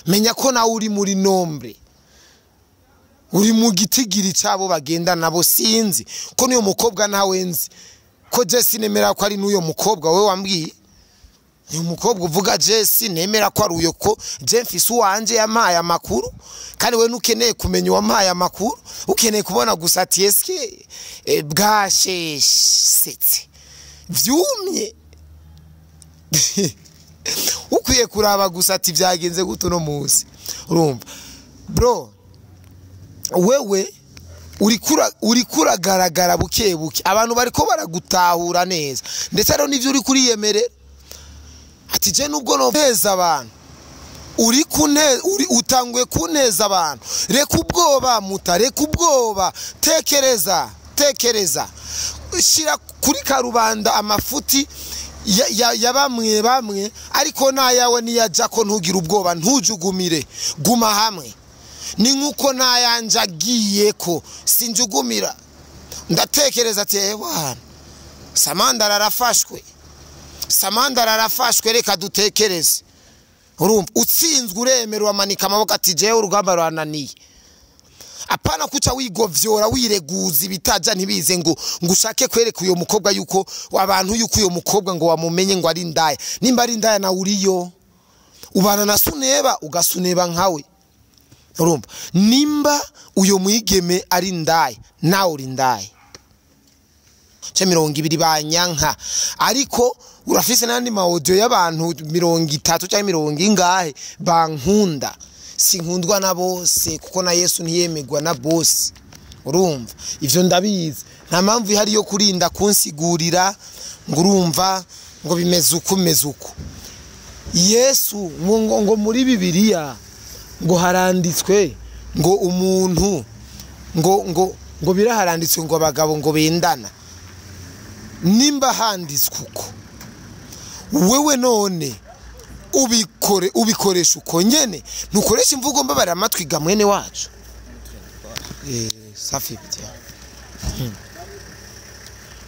Menya ko nawe uri muri nombre, uri mu gitigiri cyabo bagenda nabo. Sinzi ko n'uyo mukobwa ntawe nzi, ko Jesse nemera ko ari n'uyo mukobwa we wambwiye. Uyu mukobwa uvuga, Jesse nemera ko ari uyo, ko je mfise uwanje yampaye amakuru. Kandi we ntukeneye kumenya uwampaye amakuru, ukeneye kubona gusa ati eske bwasheshetse vyumye. Ukwiye kuraba gusa ati byagenze gute uno munsi. Urumva bro, wewe uriko uragaragara buke buke, abantu bariko baragutahura neza, ndetse hariho n'ivyo uri kuriyemerera ati je nubwo neza abantu uri kune uri utanguye kuneza abantu. Reka ubwoba muta, reka ubwoba, tekereza, tekereza, shira kuri karubanda amafuti ya bamwe bamwe, ariko nayawe niyaja ko ntugire ubwoba, ntujugumire, guma hamwe. Ni nkuko nayanje agiye ko sinjugumira, ndatekereza ati ewana, Samandara arafashwe, Samandara arafashwe, reka dutekereze. Urumva utsinzwe, uremera, uramanika amaboko ati jewe urugamba rurananiye. Apana kuca wigovyora, wireguza ibitaja ntibize, ngo ushake kwereka uyo mukobwa yuko abantu yuko uyo mukobwa ngo wamumenye ngo ari indaya. Nimba ari indaya, nawe uriyo ubana na suneba, ugasuneba nkawe. Urumva nimba uyo mwigeme ari indaya, nawe uri indaya. Ce 20 banyanka, ariko urafise n'andi ma audio y'abantu 30 cyangwa mirongo ingahe bankunda. Sinkundwa na bose, kuko na Yesu ntiyemegwa na bose. Urumva ivyo ndabizi, nta mpamvu ihari yo kurinda kunsigurira ngo urumva ngo bimeze uko, bimeze uko. Yesu ngo muri Bibiliya ngo haranditswe ngo umuntu ngo biraharanditswe ngo abagabo ngo bendana. Nimba handitswe uko, wewe none ubikore, ubikoresha uko nyene, ntukoresha imvugo mbabarira amatwi ga mwene wacu. Safi bya.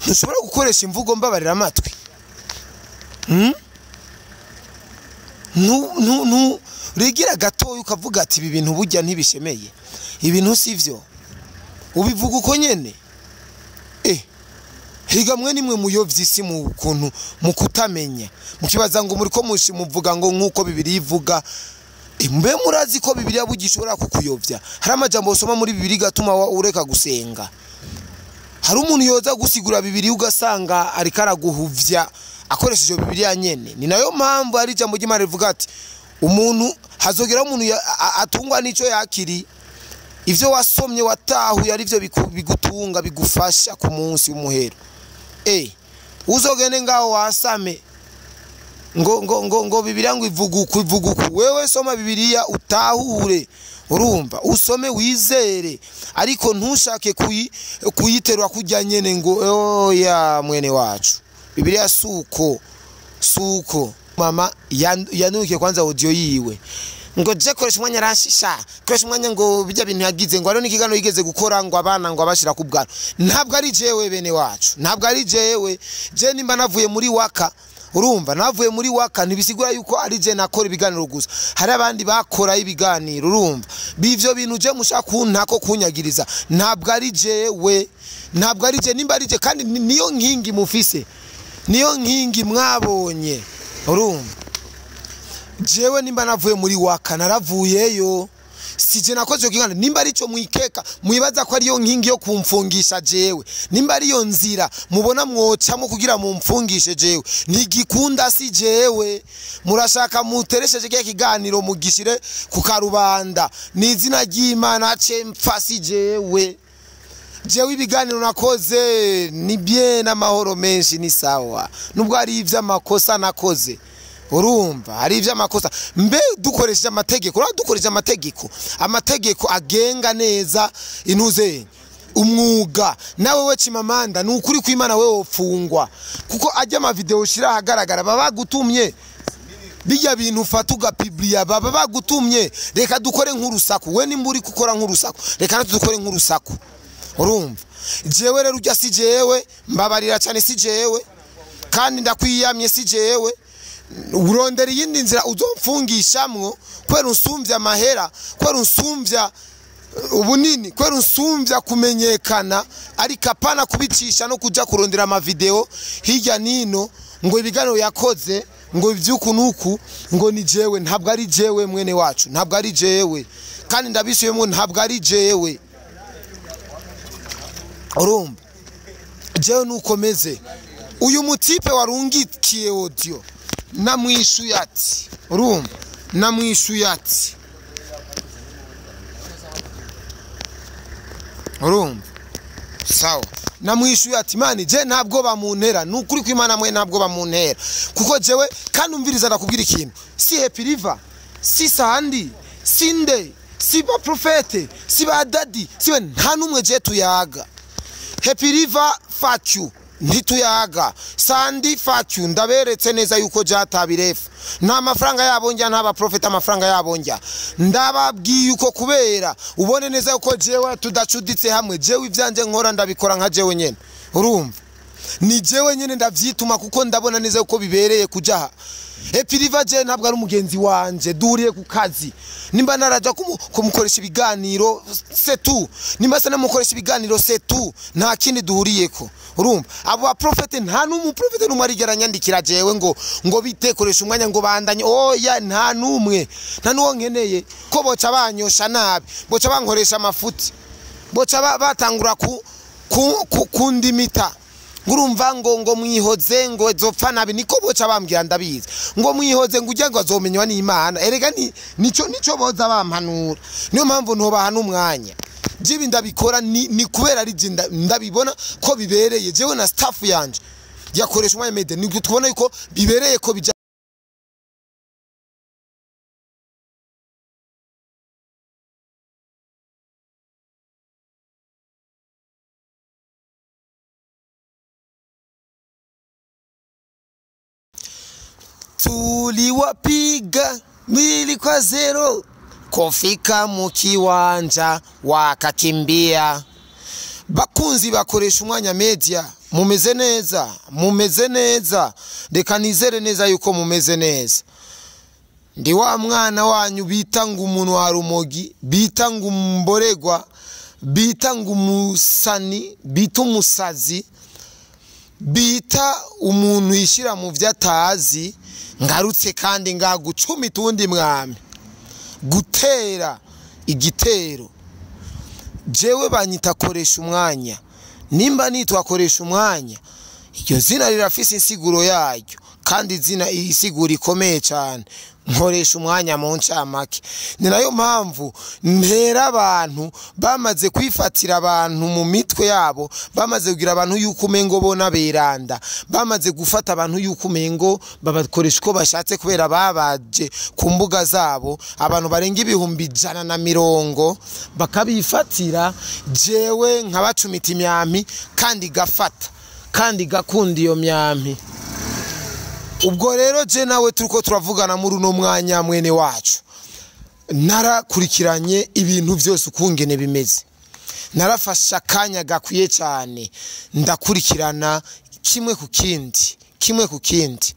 Ntushobora gukoresha imvugo mbabarira amatwi. Nu regira gatoya ukavuga ati ibi bintu burya ntibishemeye, ibintu sivyo, ubivuga uko nyene. Higa mwe nimwe muyovye isi mu kuntu mu kutamenya, mukibaza ngo muri ko muvuga ngo nkuko Bibiliya ivuga. Mbe murazi ko Bibiliya bugishobora kukuyovya? Hari amajambo usoma muri Bibiliya gatuma ureka gusenga. Hari umuntu yoza gusigura Bibiliya ugasanga ariko araguhuvya akoresheje Bibiliya nyene. Ni nayo mpamvu hari ijambo ry'Imana rivuga ati umuntu hazogera umuntu atungwa n'ico yakiri. Ivyo wasomye watahuye ari byo bigutunga, bigufasha ku munsi w'umuhero. Uzogende ngaho wasame ngo Bibiliya ngo ivuga uku, ivuga uku. Wewe soma Bibiliya utahure, urumva usome wizere, ariko ntushake kuyiterura kujya nyene ngo oya mwene wacu. Bibiliya suko suko. Mama yanukiye kwanza audio yiwe ngo je koresha umwanya aranshisha, koresha umwanya ngo bijya bintu yagize, ngo hariho n'ikiganiro yigeze gukora ngo abana ngo abashira ku bwanwa. Ntabwo ari jewe bene wacu, ntabwo ari jewe. Je nimba navuye muri waka, urumva navuye muri waka, ntibisigura yuko ari je nakora ibiganiro gusa, hari abandi bakora ibiganiro. Urumva bivyo bintu je mushaka kuntako kunyagiriza, ntabwo ari jewe, ntabwo ari je. Nimba ari je kandi niyo nkingi mufise, niyo nkingi mwabonye. Urumva jewe nimba navuye muri waka, naravuyeyo, si je nakoze icyo kiganiro. Nimba ari cyo mwikeka, mwibaza ko ariyo nkingi yo kumfungisha jewe, nimba ariyo nzira mubona mwocamo kugira mumfungishe jewe, ntigikunda, si jewe. Murashaka muteresheje kiya kiganiro mugishire ku karubanda, ni izina ry'Imana ce mpfa, si jewe. Jewe ibiganiro nakoze ni bien n'amahoro menshi, ni sawa, nubwo ari ivy'amakosa nakoze. Urumva hari ivy'amakosa. Mbe dukoresheje amategeko, urabona dukoresheje amategeko, amategeko agenga neza intuze umwuga, nawe we Chimamanda, ni ukuri kw'Imana wewe wofungwa, kuko ajya ama video ushira ahagaragara baba bagutumye. Bijya bintu ufata ugapibliya baba bagutumye. Reka dukore nk'urusaku, we nimba uri gukora nk'urusaku, reka natwe dukore nk'urusaku. Urumva jewe rero ujya si jewe, mbabarira cyane, si jewe, kandi ndakwiyamye, si jewe. Urondera iyindi nzira uzomfungishamwo, kubera unsumvya amahera, kubera unsumvya ubunini, kubera unsumvya kumenyekana, ariko apana kubicisha no kuja kurondera amavideo hirya nino ngo ibiganiro yakoze ngo ivyuku nuku ngo ni jewe. Ntabwo ari jewe mwene wacu, ntabwo ari jewe, kandi ndabisubiyemwo, ntabwo ari jewe. Urumva jewe nukomeze uyu mutipe warungikiye audio namwishuye ati, urumva namwishuye ati, urumva sawa, namwishuye ati mani je ntabwo bamuntera, nukuri kw'Imana mwe ntabwo bamuntera, kuko jewe kandi umviriza ndakubwira ikintu, si Happy River, si Sandi, si nde, si ba profete, si ba daddy, si we, nta numwe je tuyaga. Happy River facu ntituyaga, Sandi facu ndaberetse neza yuko jatabirefu nta mafaranga yabo njya, nta ba profete amafaranga yabo njya, ndababwiye uko kubera ubone neza yuko jewe tudacuditse hamwe. Jewe ivyanje nkora ndabikora nka jewe nyene, urumva ni jewe nyene ndavyituma, kuko ndabona neza yuko bibereye kujaha. Happy River je ntabwo ari umugenzi wanje, duriye ku kazi, nimba naraja kumukoresha ibiganiro c'est tout, nimba se namukoresha ibiganiro c'est tout, nta kindi duhuriyeko. Urumva abo ba profete nta n'umwe profete n'umwe arigera anyandikira jewe ngo bitekoresha umwanya ngo bandanye, oya nta n'umwe, nta n'uwo nkeneye ko boca banyosha nabi, boca bankoresha amafuti, boca batangura kundimita. Ngurumva ngo mwihoze ngo zopfa nabi, niko boca bambwira ndabizi, ngo mwihoze ngo ujye ngo azomenywa n'Imana. Erega ni nico boza bampanura, niyo mpamvu ntobaha n'umwanya. Jibi ndabikora ni kubera ari je ndabibona ko bibereye jewe na staff yanje yakoresha umwanya media, ni tubona yuko bibereye ko bija. Tuliwapiga 2-0 kufika mukiwanja wakakimbia. Bakunzi bakoresha umwanya media, mumeze neza, mumeze neza, reka nizere neza yuko mumeze neza. Ndi wa mwana wanyu bita ngo umuntu wa Rumogi, bita ngo umboregwa, bita ngo umusani, bita umusazi, bita umuntu yishira mu vyatazi. Ngarutse kandi ngagucumita uwundi mwami gutera igitero. Jewe banyita koresha umwanya, nimba nitwa koresha umwanya, iryo zina rirafise insiguro yaryo, kandi izina isiguro ikomeye cyane. Nkoresha umwanya mu ncamake, ni nayo mpamvu ntera abantu bamaze kwifatira abantu mu mitwe yabo, bamaze kugira abantu yuko umengo bona beranda, bamaze gufata abantu yuko umengo babakoresha uko bashatse kubera babaje ku mbuga zabo, abantu barenga 150,000 bakabifatira. Jewe nkabacumita imyami kandi gafata kandi gakunda iyo myami. Ubwo rero je nawe turiko turavugana muri uno mwanya mwene wacu, narakurikiranye ibintu byose ukungene bimeze, narafasha akanya gakwiye cyane ndakurikirana kimwe ku kindi, kimwe ku kindi.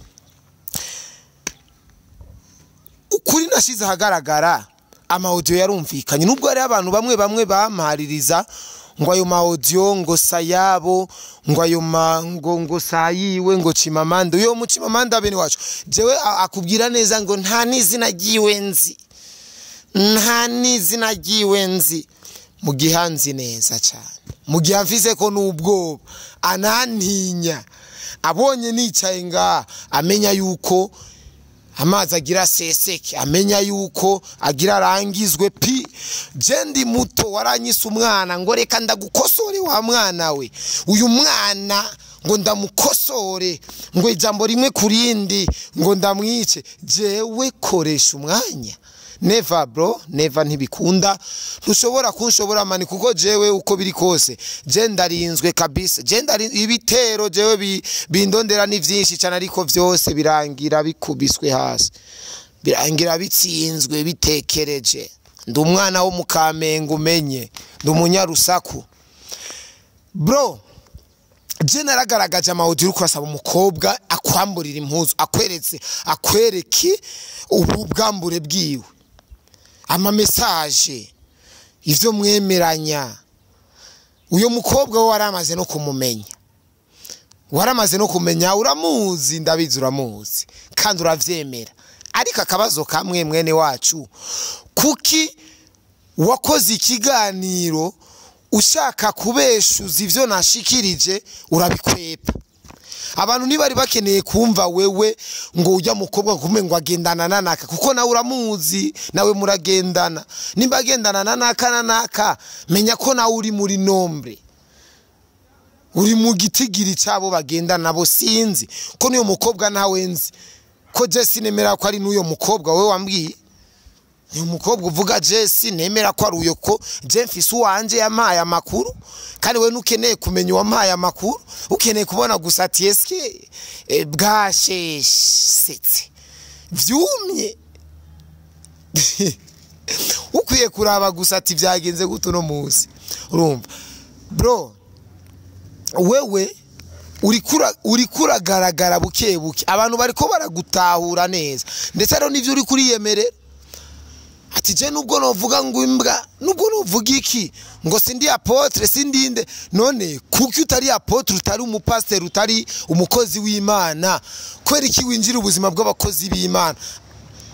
Ukuri nashize ahagaragara, ama audio yarumvikanye, nubwo hari abantu bamwe bamwe bampaririza ngo ayo ma audio ngo sayabo, ngo ayo ngo sayiwe, ngo Chimamanda. Uyo mu Chimamanda bene wacu jewe akubwira neza ngo nta nizina ryiwe nzi, nta nizina ryiwe nzi, mu gihanzi neza cyane, mu gihe amfise ko nubwoba anantinya, abonye nicaye nga amenya yuko amazi agira seseke, amenya yuko agira arangizwe pi. Je ndi muto waranyise umwana ngo reka ndagukosore wa mwana we, uyu mwana ngo ndamukosore, ngo ijambo rimwe kurindi ngo ndamwice. Jewe koresha umwanya, never bro, never, ntibikunda, ntushobora kunshobora mani, kuko jewe uko biri kose je ndarinzwe kabisa, je ndarinzwe ibitero jewe bindondera ni vyinshi cyane, ariko vyose birangira bikubiswe hasi, birangira bitsinzwe bitekereje. Ndi umwana wo mu Kamenge umenye, ndi umunyarusaku bro. Je naragaragaje ama audio uri kurasaba umukobwa akwamburira impuzu, akweretse, akwereke ubu bwambure bwiwe, ama message, ivyo mwemeranya. Uyo mukobwa we waramaze no kumumenya, waramaze no kumenya, uramuzi, ndabizi uramuzi kandi uravyemera. Ariko akabazo kamwe mwene wacu, kuki wakoze ikiganiro ushaka kubeshuza ivyo nashikirije urabikwepa? Abantu ntibari bakeneye kumva wewe ngo ujya mukobwa kume ngo agendana na naka, kuko nawe uramuzi, nawe muragendana. Nimba agendana na naka na naka, menya ko nawe uri muri nombre, uri mu gitigiri cyabo bagendana nabo. Sinzi ko niyo mukobwa nawe nzi ko Jesse nemera ko ari n'uyo mukobwa wewe wambwiye. Ni umukobwa uvuga Jesse nemera ko ari uyo, ko je mfise uwanje yampaye amakuru, kandi we nukeneye kumenya uwampaye amakuru, ukeneye kubona gusa ati eske bwasheshetse vyumye. Ukwiye kuraba gusa ati vyagenze gute uno munsi. Urumva bro, wewe uriko uragaragara buke buke, abantu bariko baragutahura neza, ndetse rero nivyo uri kuriyemerera ati je nubwo novuga ngo imbwa, nubwo novuga iki ngo sindi apôtre, sindinde. None kuki utari apôtre, utari umupasteur, utari umukozi w'Imana? Kwera iki winjira ubuzima bw'abakozi b'Imana?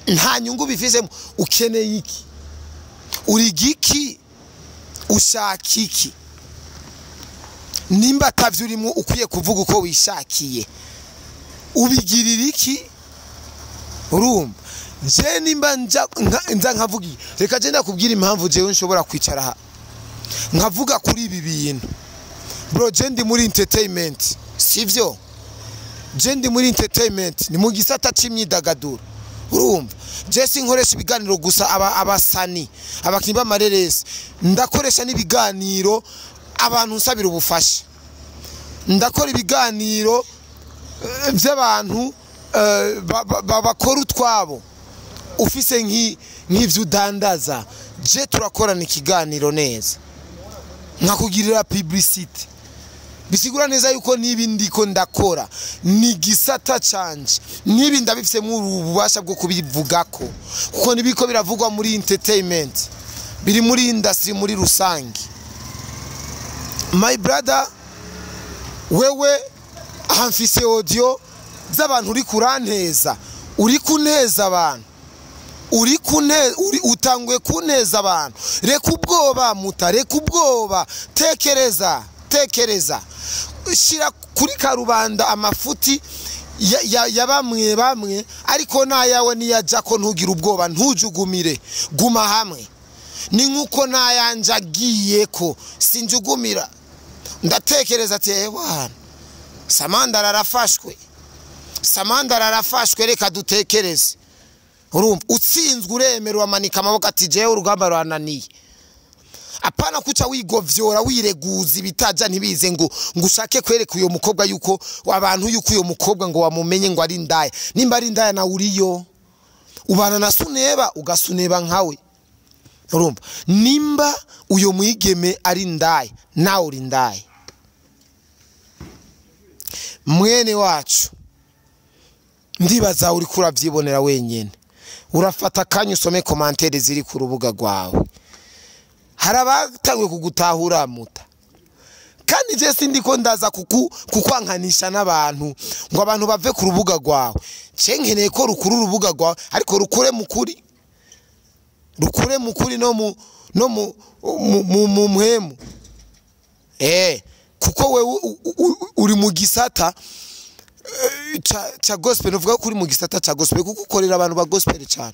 Nta nyungu bifisemo. Ukeneye iki? Uri giki? Ushaka iki? Nimba atavyo urimo ukwiye kuvuga uko wishakiye, ubigirira iki? Urumva je nimba nza nkavuga, reka je ndakubwira impamvu jewe nshobora kwicara aha nkavuga kuri ibi bintu. Bro, je ndi muri entertainment, sivyo? Je ndi muri entertainment, ni mu gisata c'imyidagaduro. Urumva je sinkoresha ibiganiro gusa abasani, abakinyi b'amareresi, ndakoresha n'ibiganiro abantu nsabira ubufasha, ndakora ibiganiro by'abantu bakora utwabo. Ufise nk'ivyo udandaza, je turakorana ikiganiro neza, nkakugirira publicity. Bisigura neza yuko nibi ndiko ndakora ni gisata canje, nibi ndabifisemo ububasha bwo kubivugako, kuko nibiko biravugwa muri entertainment, biri muri industry muri rusange. My brother, wewe hamfise audio z'abantu uri kuranteza, uri kuneza abantu, uri utangwe kuneza abantu. Reka ubwoba muta, reka ubwoba, tekereza, tekereza, shira kuri karubanda amafuti ya bamwe bamwe, ariko nayawe niyaja ko ntugira ubwoba, ntujugumire, guma hamwe. Ni nkuko nayanje agiye ko sinjugumira, ndatekereza ati ewana Samandara arafashwe, Samandara arafashwe, reka dutekereze. Urumva utsinzwe uremerwa, amanika amaboko ati jewe urugamba rurananiye. Apana kuca wigovyora wireguza ibitaja ntibize ngo ushake kwereka uyo mukobwa yuko abantu yuko uyo mukobwa ngo wamumenye ngo ari ndaya. Nimba ari ndaya na uriyo ubana na suneba ugasuneba nkawe. Urumva nimba uyo mwigeme ari ndaya nawe uri ndaya. Mwene wacu ndibaza uri kuravyibonera wenyene, urafata kanya usome commentaire ziri ku rubuga rwawe. Harabatangiye kugutahura muta, kandi je sindiko ndaza kukwankanisha n'abantu ngo abantu bave ku rubuga rwawe. Ce nkeneye ko rukuru urubuga rwawe, ariko rukure mukuri, rukure mukuri no mu no mu mu muhemu. Kuko we uri mu gisata cha gospel, uvuga ko uri mu gisata cha gospel kuko ukorera abantu ba gospel cyane.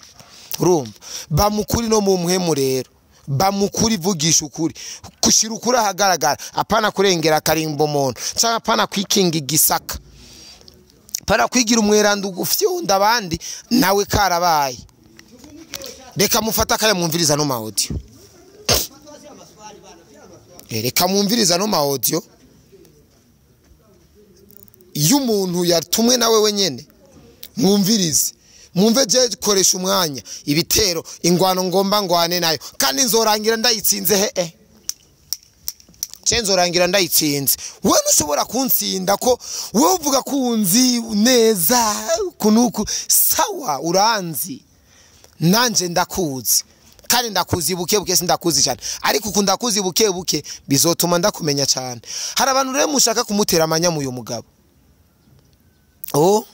Urumva bamukuri no mu muhemu rero, bamukuri, vugisha ukuri, kushira ukuri ahagaragara, apana kurengera karimbo muntu, cyangwa apana kwikinga igisaka, apana kwigira umweranda ugufyunda abandi nawe karabaye. Reka mufata kaya mwumviriza no ma audio. Reka mwumviriza no ma audio y'umuntu yatumwe nawe wenyene. Mwumvirize, mwumve je koresha umwanya ibitero ingwano ngomba ngwane nayo, kandi nzorangira ndayitsinze. He Je nzorangira ndayitsinze. Wewe ntushobora kuntsinda ko wewe uvuga ko unzi neza kunuku. Sawa, uranzi nanje ndakuzi, kandi ndakuzi buke buke, sindakuzi cyane, ariko uku ndakuzi buke buke bizotuma ndakumenya cyane. Hari abantu rero mushaka kumutera amanya uyu mugabo. Oh,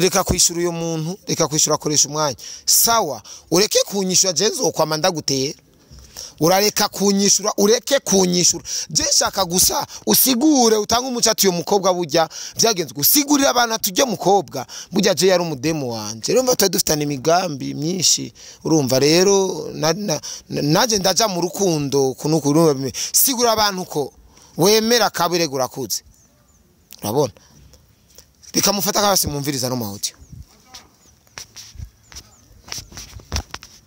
reka kwishura uyu muntu, reka kwishura, akoresha umwanya. Sawa, ureke kunyishura, je nzokwama ndagutera. Urareka kunyishura, ureke kunyishura. Je nshaka gusa usigure, utange umuco ati uyu mukobwa burya byagenze, gusigurira abantu tujye mukobwa burya je yari umudemo wanje. Rero twari dufitanye imigambi myinshi, urumva rero naje ndaja mu rukundo kunuku. Urumva, sigura abantu ko wemera kabire gurakuze. Urabona, reka mufata kabasi mumviriza no audio.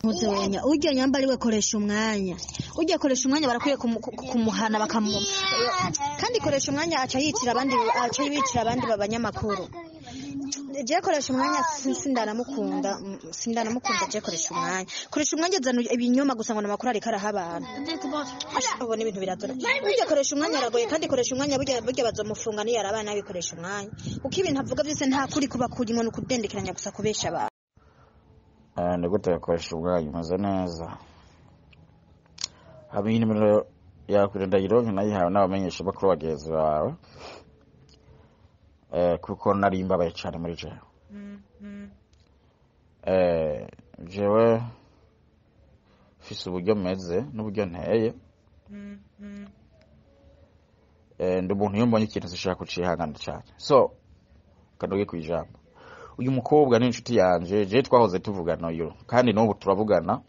Muzewenya ujya nyamba ariwe koresha umwanya, ujya koresha umwanya barakwiye kumuhana bakamu, kandi koresha umwanya aca yicira abandi, aca yicira abandi babanyamakuru. Je koresha umwanya sindanamukunda, sindanamukunda. Je koresha umwanya, koresha umwanya zana ibinyoma gusa ngo namakuru ariko araha abantu. Ubona ibintu biradora. Ujya koresha umwanya aragoye, kandi koresha umwanya burya bazomufunga niyo yarabana nabikoresha umwanya, uko ibintu avuga byose nta kuri kuba kurimo, no kudendekeranya gusa kubesha abantu. Ni gute yakoresha ubwanyu umeze neza? Haba iyi nimero yakure ndayironke, nayihawe n'abamenyesha bakuru bagenzi bawe, kuko nari mbabaye cyane muri jewe. Jewe mfise uburyo meze n'uburyo nteye. Ndi umuntu iyo mbonye ikintu zishaka kucihangana cyane. So kandoge ku ijambo, uyu mukobwa ni inshuti yanje, je twahoze tuvugana uyu kandi n'ubu turavugana.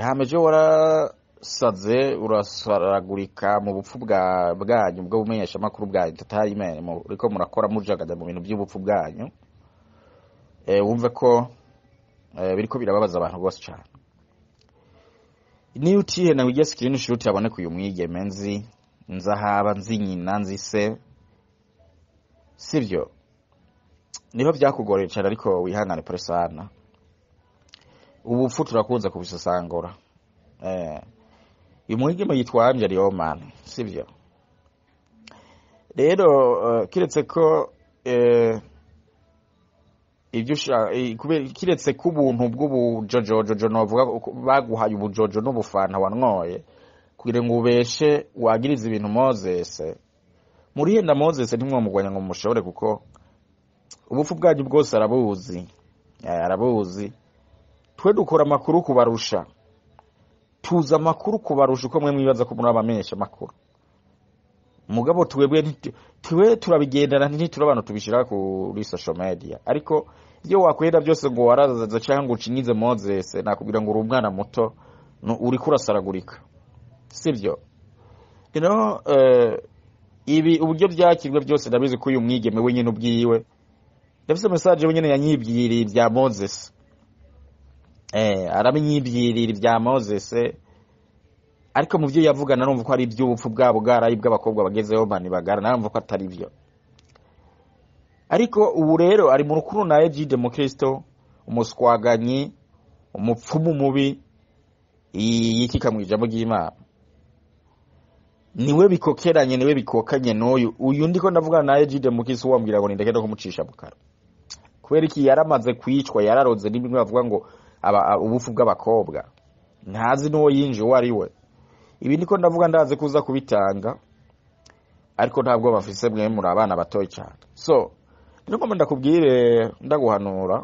Hama je warasaze urasaragurika mu bupfu bwa bwanyu bwo bumenyesha makuru bwanyu tutayimene muriko murakora mujagada mu bintu by'ubupfu bwanyu. Wumve ko biriko birababaza abantu bose cyane. Ni utihe na ujya screenshot yaboneka uyu mwigeme nzi nzahaba nzi nyina nzi se, sivyo? Niho byakugoreye cyane, ariko wihangane pore sana. Ubupfu turakunze kubisasangura. Uyu mwigeme yitwa Angel Yoman, sivyo? Rero kiretse ko ibyo kiretse ko ubuntu bw'ubujojojojo novuga baguhaye ubujojo n'ubufanta wanyoye kugira ngo ubeshe wagirize ibintu Moses murihenda. Moses ntimwomugwanya ngo mushobore, kuko ubupfu bwanyu bwose arabuzi, arabuzi. Twe dukora amakuru kubarusha, tuza amakuru kubarusha uko mwe mwibaza ko muri abamenyesha amakuru. Mugabo twebwe twe turabigendana, ntituri abantu tubishira kuri social media. Ariko ibyo wakwenda byose ngo warazaza cyangwa ngo ucinyize Moses, nakubwira ngo uri umwana muto uri kurasaragurika, sivyo? Rero ibi uburyo byakirwe byose ndabizi ko uyu mwigeme wenyine ubwiwe ndafise message wenyine yanyibwiriye ibya Moses. Arabinyibwirira ibya Moses, ariko mu byo yavuga narumva ko ari iby'ubupfu bwabo bwarayi bw'abakobwa bagezeho mani bagara, narumva ko atari byo. Ariko ubu rero ari mu rukuru na Egide Mukristo, umuswaganyi, umupfumu mubi yikika mu ijambo ry'Imana. Niwe bikokeranye, niwe bikokanye n'uyu uyu ndiko ndavugana na Egide Mukristo wambwira ngo nindeke no kumucisha bukara. Kubera iki? Yaramaze kwicwa, yararoze n'ibimwe bavuga ngo ubupfu bw'abakobwa, ntazi n'uwo yinje uwo ari we. Ibi ndiko ndavuga ndaze kuza kubitanga, ariko ntabwo bafise mwe muri abana batoyi cyane. So rero ngomba ndakubwire, ndaguhanura,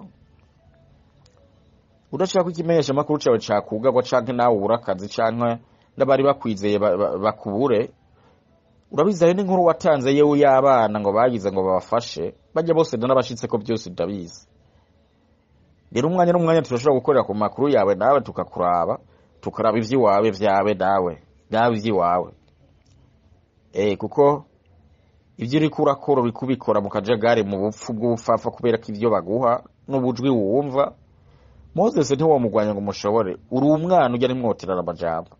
udashaka ko ikimenyesha makuru cawe cakugagwa canke nawe ubura akazi canke n'abari bakwizeye bakubure. Urabizi hari n'inkuru watanze yewe y'abana ngo bagize ngo babafashe bajya bose n'abashitse ko byose ndabizi. Rero umwanya n'umwanya turashobora gukorera ku makuru yawe nawe tukakuraba, tukaraba ivy'iwawe vyawe nawe nawe ivy'iwawe. Kuko ibyo uriko urakora uri kubikora mu kajagari, mu bupfu bw'ubupfapfa, kubera ko ibyo baguha n'ubujwi wumva. Moses ntiwomugwanya ngo umushobore, uri umwana ujya ntimwoterana amajambo.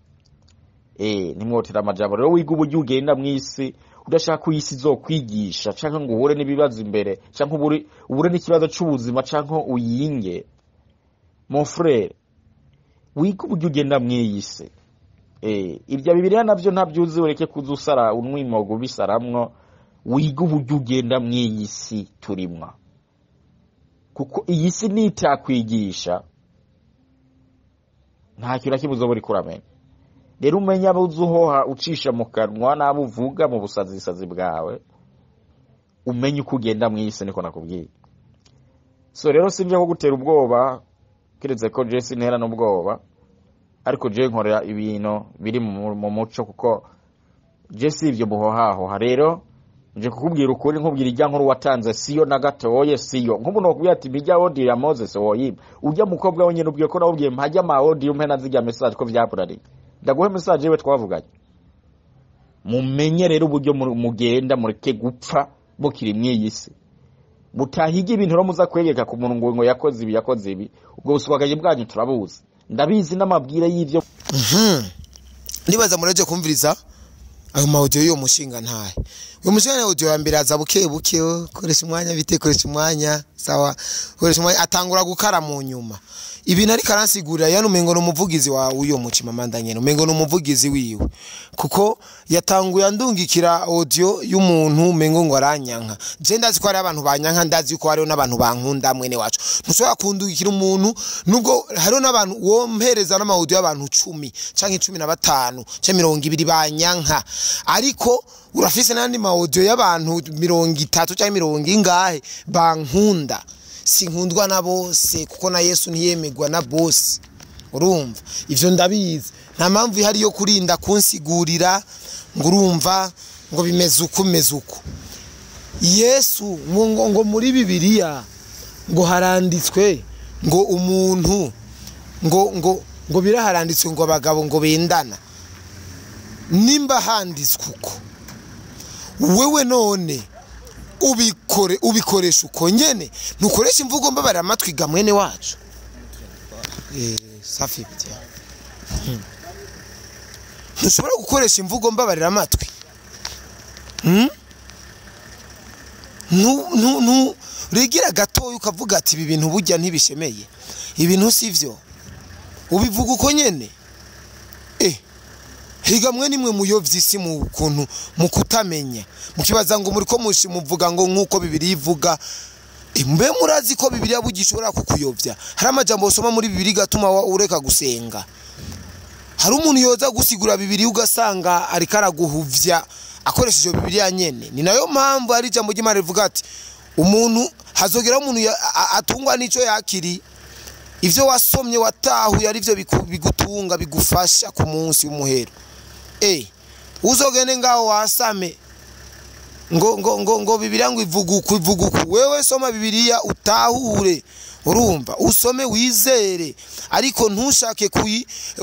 Ntimwoterana amajambo. Rero wiga uburyo ugenda mw'isi, udashaka ko isi izokwigisha canke ngo uhure n'ibibazo imbere, canke ubure n'ikibazo c'ubuzima, canke uyinge. Mon frère, wiga uburyo ugenda mw'iyi si. Ibya Bibiliya navyo ntavyuzi, ureke kuzusara unwimogo bisaramwo, wiga uburyo ugenda mw'iyi si turimwo, kuko iyi si nitakwigisha nta kintu na kimwe uzoba uriko uramenya. Rero umenye abo uzohoha ucisha mu kanwa n'abo uvuga mu busazisazi bwawe, umenye uko ugenda mw'isi, niko nakubwiye. So rero sinje ko gutera ubwoba, kiretse ko je sintera n'ubwoba, ariko je nkorera ibintu biri mu muco, kuko je si ivyo muhohahoha. Rero nje kukubwira ukuri, nkubwira ijya nkuru watanze siyo na gatoye, siyo. Nk'ubu nokubwira ati bijya audio ya Moses woyimba, ujya mukobwa wenyine ubwiye ko nawubwiye mpajya ama audio mpe na zijya message ko vyaburariye, ndaguhe message yewe twavuganye. Mumenye rero uburyo mugenda, mureke gupfa mukiri mw'iyi si, mutahiga ibintu rero muza kwegeka ku muntu ngo yakoze ibi, yakoze ibi. Ubwo buswagaye bwanyu turabuzi, ndabizi n'amabwire y'ivyo. Ndibaza muraje kumviriza ayo ma audio y'uwo mushinga ntahe. Uyu mushinga audio ya mbere aza buke buke, koresha umwanya bite, koresha umwanya sawa, koresha umwanya, atangura gukara mu nyuma. Ibintu ariko aransigurira yani umengo ni umuvugizi wa uyo Muchimamanda nyene, umengo ni umuvugizi wiwe, kuko yatanguye andungikira audio y'umuntu umengo ngo aranyanka. Je ndazi ko hari abantu banyanka, ndazi ko hariho n'abantu bankunda mwene wacu. Ntushobora kundungikira umuntu, nubwo hariho n'abantu wompereza n'ama audio y'abantu 10 canke 15 canke 20 banyanka, ariko urafise n'andi ma audio y'abantu 30 canke 40 ingahe bankunda. Sinkundwa na bose, kuko na Yesu ntiyemegwa na bose. Urumva ivyo ndabizi, nta mpamvu ihari yo kurinda kunsigurira ngo urumva ngo bimeze uko bimeze uko. Yesu ngo muri Bibiliya ngo haranditswe ngo umuntu ngo ngo ngo biraharanditswe ngo abagabo ngo bendana. Nimba handitswe uko, wewe none ubikore, ubikoresha uko nyene, ntukoresha imvugo mbabarira amatwi ga mwene wacu. Safi bitya. Ntushobora gukoresha imvugo mbabarira amatwi. Nu regira gatoya ukavuga ati ibi bintu burya ntibishemeye, ibintu sivyo, ubivuga uko nyene. Higa mwe nimwe muyovye isi mu kuntu mukutamenya, mukibaza ngo muriko muvuga ngo nkuko Bibiliya ivuga. Mbe murazi ko Bibiliya bugishobora kukuyovya? Hari amajambo usoma muri Bibiliya gatuma ureka gusenga. Hari umuntu yoza gusigura Bibiliya ugasanga ariko araguhuvya akoresheje Bibiliya nyene. Ni nayo mpamvu ari ijambo ry'Imana rivuga ati umuntu hazogera umuntu atungwa n'ico yakiri. Ivyo wasomye watahuye ari byo bigutunga, bigufasha ku munsi w'umuhero. Uzogende ngaho wasame ngo ngo ngo ngo Bibiliya ngo ivuguku ivuguku. Wewe soma Bibiliya utahure, urumva usome wizere, ariko ntushake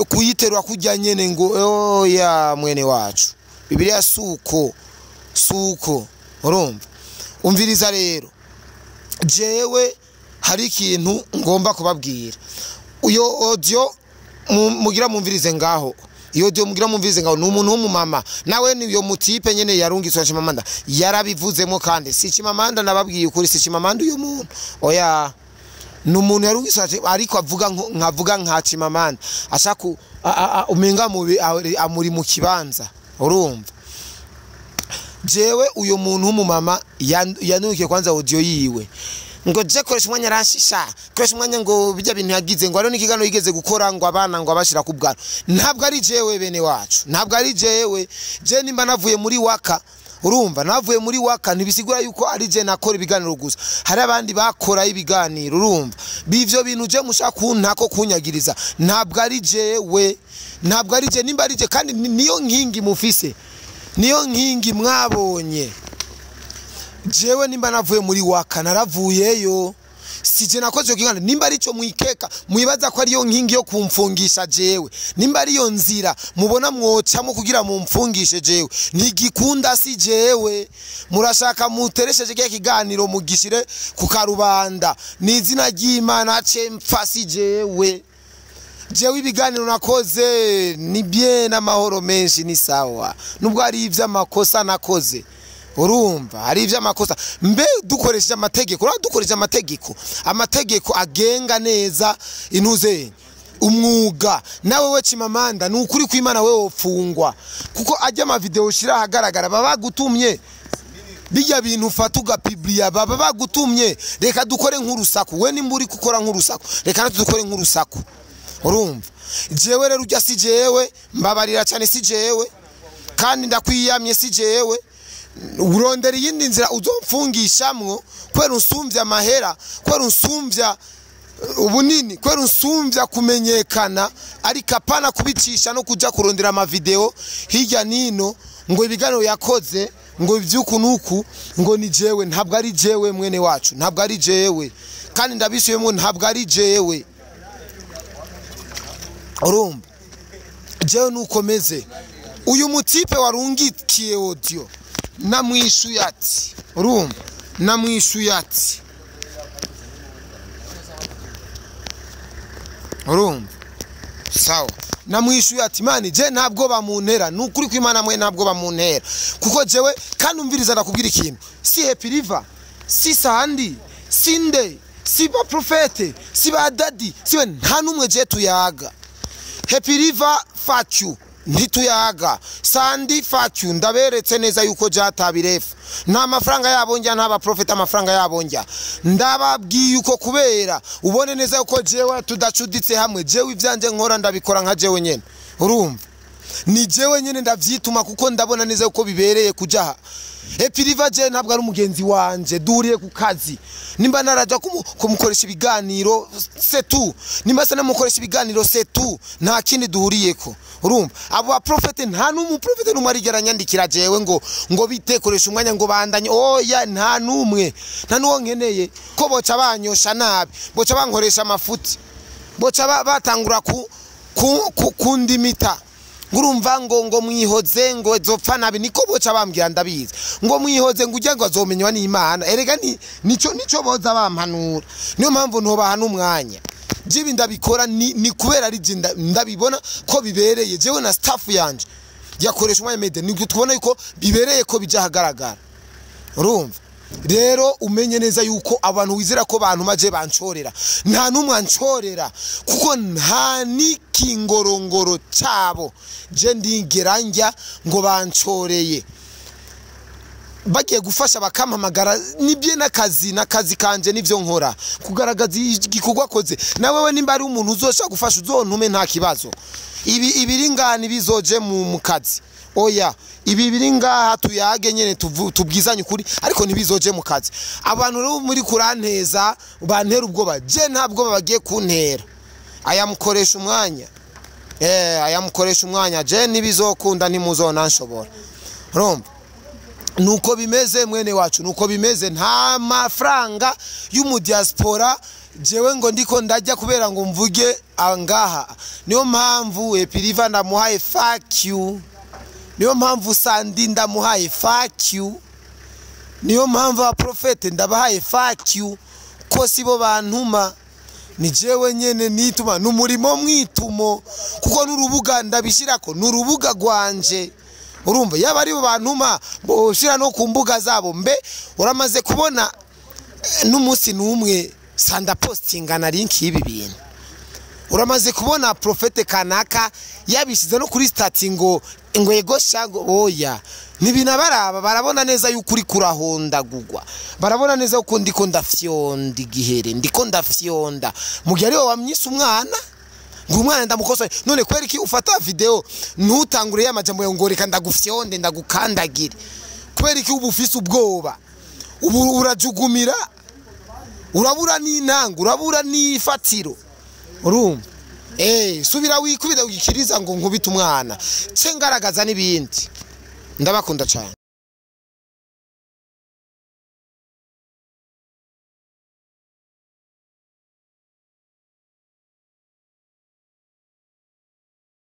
kuyiterwa kujya nyene ngo oya mwene wacu. Bibiliya suko suko, urumva. Umviriza rero, jewe hari ikintu ngomba kubabwira. Uyo audio mugira mumvirize ngaho, iyo audio mugira mumvirize ngaho ni umuntu w'umumama, nawe ni uyo mutipe nyene yarungitswe na Chimamanda, yarabivuzemo. Kandi si Chimamanda, nababwiye ukuri, si Chimamanda uyu muntu, oya, ni umuntu yarungitswe, ariko avuga nkavuga nka Chimamanda, ashaka umenga amuri mu kibanza, urumva. Jewe uyo muntu w'umumama yanukiye kwanza audio yiwe ngo je koresha umwanya aranshisha, koresha umwanya ngo bijya bintu yagize, ngo hariho n'ikiganiro yigeze gukora ngo abana ngo abashira ku bwanwa. Ntabwo ari jewe bene wacu, ntabwo ari jewe. Je nimba navuye muri waka, urumva navuye muri waka, ntibisigura yuko ari je nakora ibiganiro gusa, hari abandi bakora ibiganiro, urumva. Bivyo bintu je mushaka kuntako kunyagiriza, ntabwo ari jewe, ntabwo ari je. Nimba ari je kandi niyo nkingi mufise, niyo nkingi mwabonye. Jewe nimba navuye muri waka naravuyeyo, sije nakoze kingana. Nimba arico mwikeka mwibaza ko ariyo nkingi yo kumfungisha jewe, nimba ariyo nzira mubona mwocamo kugira mumfungishe jewe, ntigikunda si jewe. Murashaka muteresheje kiya kiganiro mugishire ku karubanda, ni izina ry'Imana ce mpfa si jewe. Jewe ibiganiro nakoze ni bien n'amahoro menshi, ni sawa, nubwo ari ivy'amakosa nakoze, urumva hari ivy'amakosa. Mbe dukoresheje amategeko, ura dukoresheje amategeko, amategeko agenga neza intuze Umwuga nawe we Chimamanda, ni ukuri kw'Imana wewe wopfungwa, kuko ajya ama video ushira ahagaragara baba bagutumye. Bijya bintu ufata ugapibliya baba bagutumye. Reka dukore nk'urusaku, we nimba uri gukora nk'urusaku, reka natwe dukore nk'urusaku. Urumva, jewe rero ujya si jewe, mbabarira cyane, si jewe, kandi ndakwiyamye, si jewe. Urondera iyindi nzira uzomfungishamwo, kubera unsumvya amahera, kubera unsumvya ubunini, kubera unsumvya kumenyekana, ariko apana kubicisha no kuja kurondera amavideo hirya nino ngo ibiganiro yakoze ngo iby'uku nuku ngo ni jewe. Ntabwo ari jewe mwene wacu, ntabwo ari jewe, kandi ndabisubiyemo, ntabwo ari jewe. Urumva, jewe nukomeze uyu mutipe warungikiye audio namwishuye ati, urumva, namwishuye ati, urumva, sawa, namwishuye ati mani je ntabwo bamuntera, nukuri kw'Imana mwe ntabwo bamuntera, kuko jewe kandi umviriza ndakubwira ikintu, si Happy River, si Sandi, si nde, si ba profete, si ba dadi, si we, nta numwe je tuyaga. Happy River fuck you, ntituyaga. Sandi fuck you, ndaberetse neza yuko jatabirefu nta mafaranga yabo njya, nta ba profete amafaranga yabo njya, ndababwiye uko kubera ubone neza yuko jewe tudacuditse hamwe. Jewe ivyanje nkora ndabikora nka jewe nyene, urumva, ni jewe nyene ndavyituma, kuko ndabona neza yuko bibereye kujaha. Happy River je ntabwo ari umugenzi wanje, duriye ku kazi, nimba naraja kumukoresha ibiganiro c'est tout, nimba se namukoresha ibiganiro c'est tout, nta kindi duhuriyeko. Urumva, abo ba profete nta n'umuprofete n'umwe arigera anyandikira jewe ngo bitekoresha umwanya ngo bandanye, oya, nta n'umwe, nta n'uwo nkeneye, ko boca banyosha nabi, boca bankoresha amafuti, boca batangura kundimita, ngurumva ngo mwihoze ngo zopfa nabi, niko boca bambwira, ndabizi, ngo mwihoze ngo ujya ngo azomenywa n'Imana. Erega ni nico boza bampanura, niyo mpamvu ntobaha n'umwanya. Jibi ndabikora ni kubera ari ndabibona ko bibereye, jewe na staff yanje yakoresha umwanya media, ni tubona yuko bibereye ko bija hagaragara. Urumva rero, umenye neza yuko abantu wizera ko bantu maje bancorera, nta numwe ancorera, kuko nta n'ikingorongoro cabo je ndigera njya ngo bancoreye. Bagiye gufasha bakampamagara, nibye n'akazi kanje nivyo nkora, kugaragaza igikorwa koze. Nawewe nimba ari umuntu uzosha gufasha uzontume, nta kibazo. Ibi ibiringani bizoje mu kazi, oya, ibi biri ngaha tuyage nyene tubwizanye ukuri, ariko ntibizoje mu kazi. Abantu rero muri kuranteza bantera ubwoba, je ntabwo bagiye kuntera. Aya mukoresha umwanya, aya mukoresha umwanya, je ntibizokunda, ntimuzonanshobora. Urumva, nuko bimeze mwene wacu, nuko bimeze. Nta mafaranga y'umudiaspora jewe ngo ndiko ndajya kubera ngo mvuge angaha. Niyo mpamvu Happy River ndamuhaye fuck you, niyo mpamvu Sandi ndamuhaye fuck you, niyo mpamvu abaprofete ndabahaye fuck you, ko sibo bantuma, ni jewe nyene nituma, n'umurimo mwitumo, kuko n'urubuga ndabishirako n'urubuga rwanje. Urumva, yaba ari bo bantuma boshira no ku mbuga zabo. Mbe uramaze kubona n'umunsi n'umwe Sanda postinga na link y'ibi bintu? Uramaze kubona profete kanaka yabishize no kuri stati ngo yego shago? Oya, ntibinabaraba, barabona neza yuko uri kurahondagurwa, barabona neza yuko ndiko ndafyonda igihere, ndiko ndafyonda mu gihe ariwe wamyise umwana ngo umwana ndamukosore. None kubera iki ufata video ntutangure ya majambo yawe ngo reka ndagufyonde ndagukandagire? Kubera iki ubu ufise ubwoba, ubu urajugumira, urabura n'intango, urabura n'ifatiro? Urumva, subira wikubita ugikiriza ngo nkubite umwana, ce ngaragaza n'ibindi. Ndabakunda cyane.